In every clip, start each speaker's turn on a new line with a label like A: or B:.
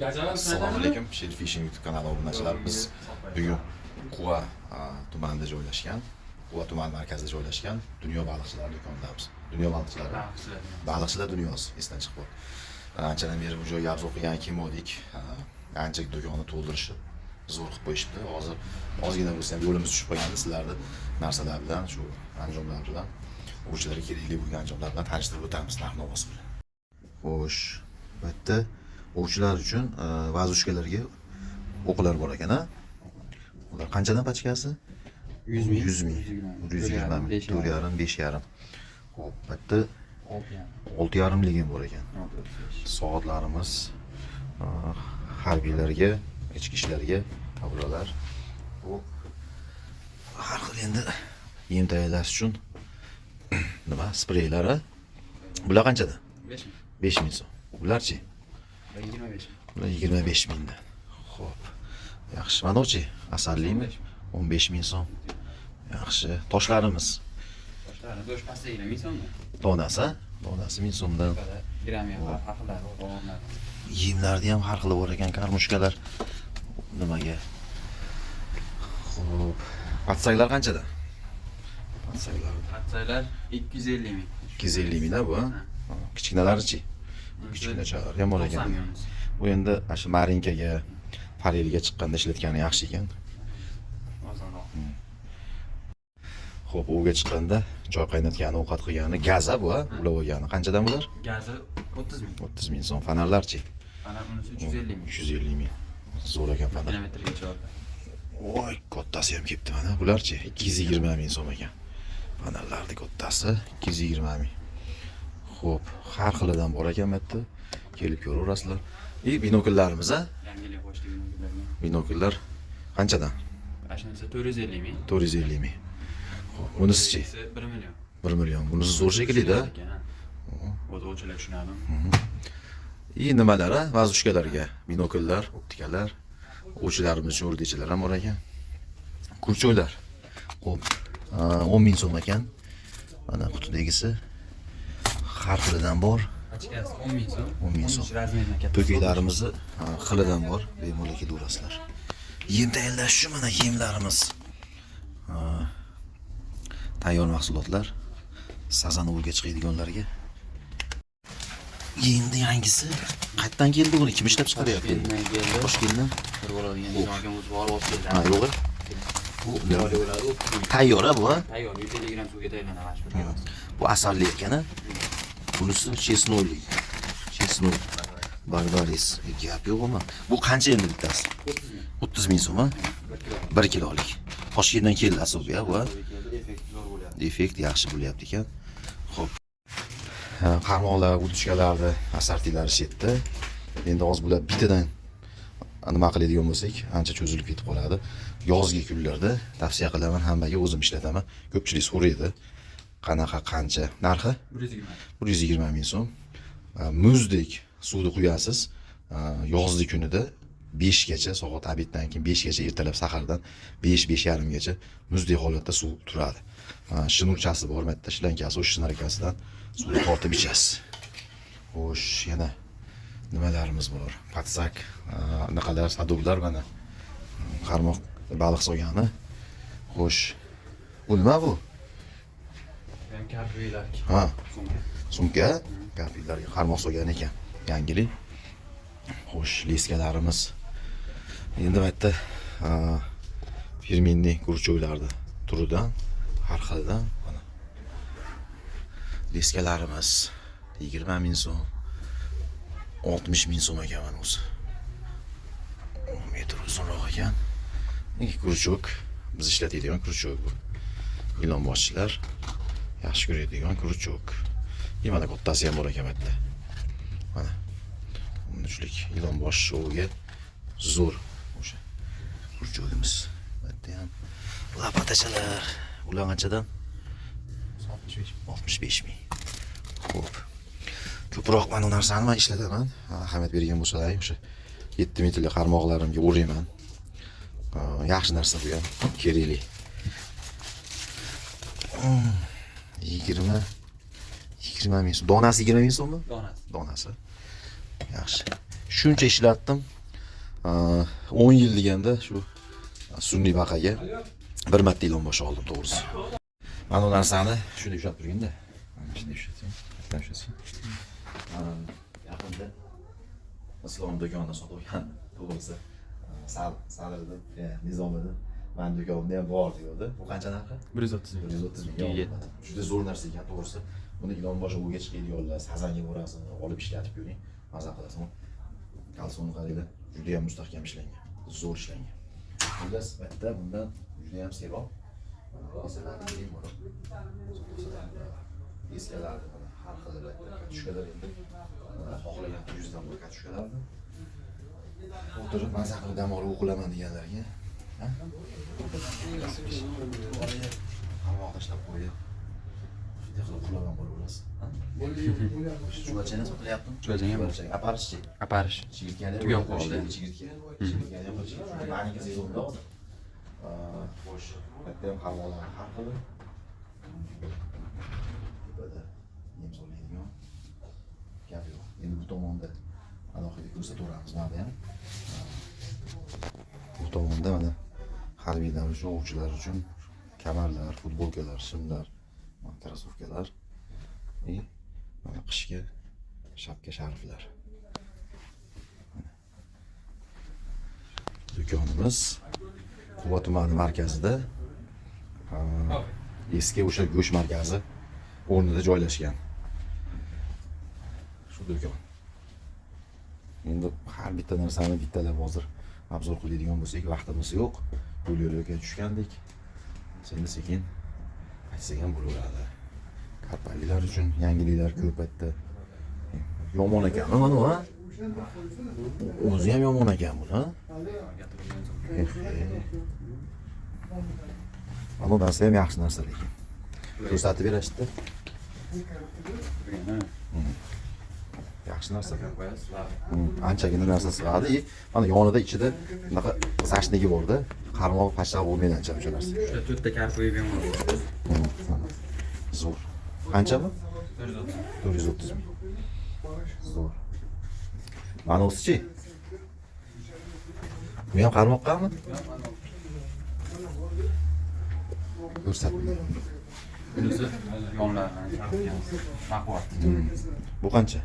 A: Assalomu alaykum, Sher Fishing YouTube kanali obunachilari. Biz bugun Quva tumanida joylashgan, Quva tuman markazida joylashgan Dunyo baliqchilar do'konidamiz. Dunyo baliqchilari. Baliqchilar dunyosi esdan chiqib qoldi. Anchadan beri bu joyga обзор qilgan kelmovdik. Ancha do'konni to'ldirishib, zo'r qilib qo'yishibdi. Hozir ozgina bo'lsa ham yo'limiz tushib qolganda sizlarni narsalar bilan, shu anjomlar bilan, ovchilarga kerakli bo'lgan anjomlar bilan tanishtirib o'tamiz narx-navosi bilan. Xo'sh, bu yerda ovchilar uchun воздушка larga o'qlar bor ekan, a? Ular qanchadan pachkasi?
B: 100 ming.
A: 100 ming. 120 ming. 4,5, 5,5. Xo'p, bu yerda 6,5lik ham bor ekan. Soatlarimiz harbiylarga, ichki ishlarga tablolar. Bu har xil endi yem tayyorlash uchun nima, spreylar, a? Bular qanchadan?
B: 5 ming.
A: 5 ming so'm. Bularchi?
B: 25.
A: Bular 25 mingdan. Xo'p. Yaxshi. Manochi asallimi? 15 ming so'm. Yaxshi. Toshlarimiz
B: Toshlarni do'sh pastdagilar 1000 so'mdan.
A: Donasi, a? Donasi 1000 so'mdan.
B: Gram ham har xillari bor, og'irlari.
A: Yemlarni ham har xili bor ekan, кормушка lar. Nimaga? Xo'p. Подсак lar qanchadan? Подсак lar
B: Подсак lar 250 ming.
A: 250 ming bu, a? Kichkinalarichi? Kichkinachalari ham bor ekan.
B: 90 ming unisi.
A: Bu endi ana shu marinkaga, форель ga chiqqanda ishlatgani yaxshi ekan.
B: Arzonroq.
A: Xo'p, ovga chiqqanda choy qaynatgani, ovqat qilgani, gaza bu, a? Ulab olgani. Qanchadan bular?
B: Gazi 30 ming.
A: 30 ming so'm. Fonarlarchi?
B: Mana bunisi 350 ming.
A: 350 ming. Zo'r ekan fonar.
B: Kilometrgacha oldi.
A: Voy, kattasi ham kelibdi mana. Bularchi? 220 ming so'm ekan. Fonarlarni kattasi 220 ming. Xo'p, har xilidan bor ekan bu yerda. Kelib ko'raverasizlar. И binokllarimiz, a?
B: Yangilik qo'shdik binokllarga.
A: Binokllar qanchadan?
B: Mana shunisi 450 ming.
A: 450 ming. Xo'p, bunisichi?
B: Bunisi 1 million.
A: 1 million. Bunisi zo'r shekilli-da.
B: O'zi ovchilar tushunadi.
A: И nimalar, a? Воздушка larga binokllar, optikalar, ovchilarimiz uchun o'rdichalar ham bor ekan. Крючок lar. Xo'p, 10 ming so'm ekan. Mana qutidagisi har xilidan bor.
B: Pachkasi 10 ming so'm.
A: 10 ming so'm.
B: 13 размер dan katta.
A: Po'kiylarimizni xilidan bor. Bemalol kelaverasizlar. Yem tayyorlash uchun mana yemlarimiz. Tayyor mahsulotlar. Sazan ovga chiqadiganlarga. Endi yangisi qayerdan keldi, buni kim ishlab chiqaryapti?
B: Toshkentdan keldi.
A: Toshkentdan.
B: Bir bo'ladigan Nizom akam o'zi borib olib keldi.
A: Ha, yo'q. Bu
B: Chiroyli bo'ladi, 30 ming.
A: Tayyor a bu, a?
B: Tayyor, 150 gramm suvga tayyorlanadi mana shu bir kilosi.
A: Bu asalli ekan, a? Bunisi чеснок li. Чеснок. Barbaris. Gap yo'q ama. Bu qancha endi bittasi?
B: 30 ming.
A: 30 ming so'm, a?
B: 1 kilo.
A: 1 kilolik. Toshkentdan keldi asobi, bu, a?
B: Keldi, effekt zo'r bo'lyapti.
A: Effekt yaxshi bo'lyapti ekan. Xo'p. Ha, qarmoqlar, удочка larni assortilari shu yerda. Endi hozir bular bittadan nima qiladigan bo'lsak, ancha cho'zilib ketib qoladi. Yozgi kunlarda tavsiya qilaman hammaga, o'zim ishlataman. Ko'pchilik so'raydi. Qanaqa, qancha? Narxi?
B: 120.
A: 120 ming so'm. Muzdek suvni quyasiz. Yozgi kunida 5 gacha, soat обед dan keyin 5 gacha, ertalab sahardan 5, 5:30 gacha muzdek holatda suv turadi. Shnurchasi bor, bitta shlankasi, o'sha shnurkasidan suvni tortib ichasiz. Xo'sh, yana nimalarimiz bor? Подсак, anaqalar, садок lar mana. Qarmoq baliq solgani. Xo'sh. Bu nima bu?
B: Ham karpiylar.
A: Ha,
B: Sumka.
A: Sumka, karpiylarga qarmoq solgan ekan. Yangilik. Xo'sh, леска larimiz. Endi bu yerda фирменный крючок larni turidan, har xilidan mana. Леска larimiz 20 ming so'm, 60 ming so'm ekan mana o'zi. 10 metr uzunroq ekan. Крючок, biz ishlatadigan крючок bu. Ilonboshchilar yaxshi ko'radigan крючок. И mana kattasi ham bor ekan bu yerda. Mana. 13lik ilonbosh shoviga zo'r o'sha крючок imiz. Bu yerda ham лопата chalar. Ular qanchadan?
B: 65.
A: 65 ming. Xo'p. Ko'proq mana bu narsani man ishlataman. Ahamiyat bergan bo'lsalaring, o'sha 7 metrli qarmoqlarimga o'rayman. Yaxshi narsa bu ham, kerakli. 20 ming so'm. Donasi 20 ming so'mmi?
B: Donasi.
A: Donasi. Yaxshi. Shuncha ishlatdim. 10 yil deganda shu sun'iy baqaga bir marta ilonboshi oldim, to'g'risi. Mana bu narsani shunday ushlab turganda. Mana shunday ushlatsang, bitta ushlatsang. Yaqinda Islom do'konidan sotib olgan, to'g'risi. Sal Sadriddin, Nizomiddin mani do'konimda ham bor deyapti. Bu qancha narxi?
B: 130 ming.
A: 130 ming.
B: Yetti.
A: Juda zo'r narsa ekan, to'g'risi. Buni ilonboshi ovga chiqadiganlar, sazanga borasiz, olib ishlatib ko'ring, maza qilasiz. Kalsoni qaranglar, juda ham mustahkam ishlangan, zo'r ishlangan. Xullas, bitta bundan juda ham sevob. Masalan, bemalol eskalarni mana har xil katushkalar endi xohlagan yuzdan bor katushkalarni o'tirib maza qilib dam olib o'qilaman deganlarga, ha? Qarmoq tashlab qo'yib, shunday qilib uxlab ham bo'laverasiz. Ha? Chuvalchang sotilyaptimi?
B: Chuvalchang ham bor.
A: Chuvalchang. Aparishchi.
B: Aparish.
A: Chigirtkani
B: Tugab qoldi.
A: Chigirtka. Chigirtkani ham qilish kerak. Maniki sezonda hozir. Xo'sh, bitta ham qarmoqlar har xil. Tepada yem soladigan gap yo'q. Endi bu tomonda alohida ko'rsataveramiz mana ham. Bu tomonda mana harbiylar uchun, ovchilar uchun kamarlar, futbolkalar, shimlar, mana krossovkalar и mana qishki shapka, sharflar. Do'konimiz Quva tumani markazida, eski o'sha go'sht markazi o'rnida joylashgan. Shu do'kon. Endi har bitta narsani bittalab hozir обзор qiladigan bo'lsak, vaqtimiz yo'q. Yo'l yo'lakay tushgandik. Endi sekin aytsak ham bo'laveradi. Karpalilar uchun yangiliklar ko'p bitta. Yomon ekan, mana bu, ha? O'zi ham yomon ekan bu, ha? Eh, eh. Mana bu narsa ham yaxshi narsa lekin. Ko'rsatib berashdi. Yaxshi narsa. Anchagina narsa sig'adi. И mana yonida ichida bunaqa защитниг i borda. Qarmoq pashsha bo'lmaydi ancha o'sha narsa.
B: Uchta to'rtta karpoy bemalol.
A: Mana. Zo'r. Qancha bu?
B: 430.
A: 430 ming. Zo'r. Mana o'zichi? Bu ham qarmoqqami? Ko'rsatma.
B: Bunisi yonlarini karpiyamiz. Baquvvat.
A: Bu qancha?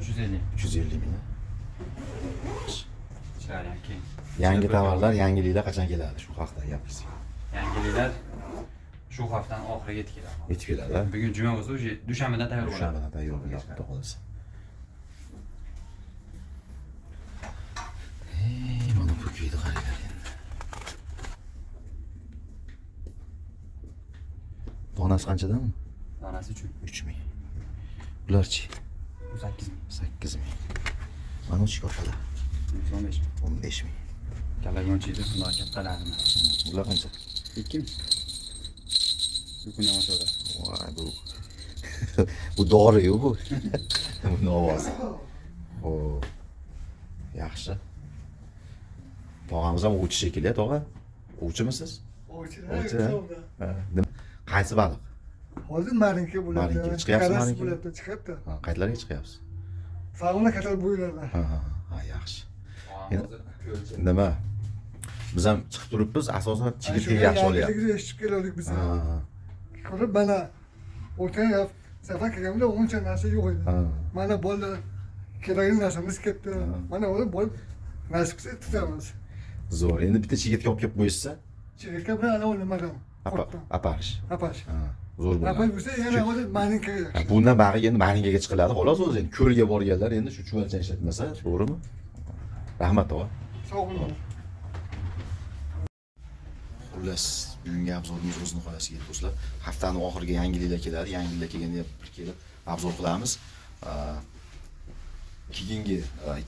B: 350.
A: 350 ming.
B: Ishlari ham keng.
A: Yangi tovarlar, yangiliklar qachon keladi? Shu haqida gapirsak.
B: Yangiliklar shu haftaning oxiriga yetib keladi.
A: Yetib keladi. A?
B: Bugun juma bo'lsa, уже dushanbadan tayyor bo'ladi.
A: Dushanbadan tayyor bo'ladi, xudo xohlasa. Ey, mana bu kuyni qaranglar endi. Donasi qanchadan?
B: Donasi 3 ming.
A: 3 ming. Bularchi?
B: Bu 8 ming.
A: 8 ming. Mana bu kattalar.
B: Bunisi 15 ming.
A: 15 ming.
B: Kalagonchiydi, bunlar kattalarini.
A: Bular qancha?
B: 2 ming. Uyquni oshadi.
A: Voy, bu dori-yu bu. Buni ovozi. Xo'p. Yaxshi. Tog'amiz ham ovchi shekilli, tog'a. Ovchimisiz?
C: Ovchi.
A: Ovchi, ha? Ha, qaysi baliq?
C: Hozir marinka bo'ladi.
A: Marinka. Chiqyapsiz
C: Karas
A: marinka?
C: bo'lyapti, chiqyapti.
A: Ha, qayerlarga chiqyapsiz?
C: Farg'ona kasal bo'ylarida.
A: Ha, yaxshi. Nima? Biz ham chiqib turibmiz, asosan chigirtkaga yaxshi olyapmiz.
C: Yangiligini eshitib keldik biz.
A: Ha,
C: Ko'rib mana o'tgan safar kelganimda uncha narsa yo'q edi. Mana bo'ldi, kerakli narsamiz ketdi. Mana o'zi bo'lib nasib qilsa tutamiz.
A: Zo'r. Endi bitta chigirtka olib kelib qo'yishsa,
C: Chigirtka bilan anavi nimadan? Qurtdan.
A: Aparish.
C: Apash.
A: Ha, zo'r
C: Apash
A: bo'ladi.
C: bo'lsa yana o'zi marinkaga
A: Ha,
C: yaxshi.
A: bundan bag'iga endi marinkaga chiqiladi xolos o'zi. Endi ko'lga borganlar endi shu chuvalchang ishlatmasa, to'g'rimi? Rahmat, tog'a.
C: Sog' bo'ling.
A: Xullas, bugungi обзор imiz o'z nihoyasiga yetdi, do'stlar. Haftani oxiriga yangiliklar keladi. Yangiliklar kelganda bir kelib обзор qilamiz. Keyingi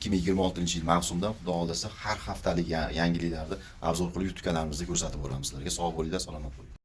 A: 2026-yil mavsumda Xudo xohlasa har haftalik yangiliklarni обзор qilib YouTube kanalimizda ko'rsatib boramiz sizlarga. Sog' bo'linglar, salomat bo'linglar.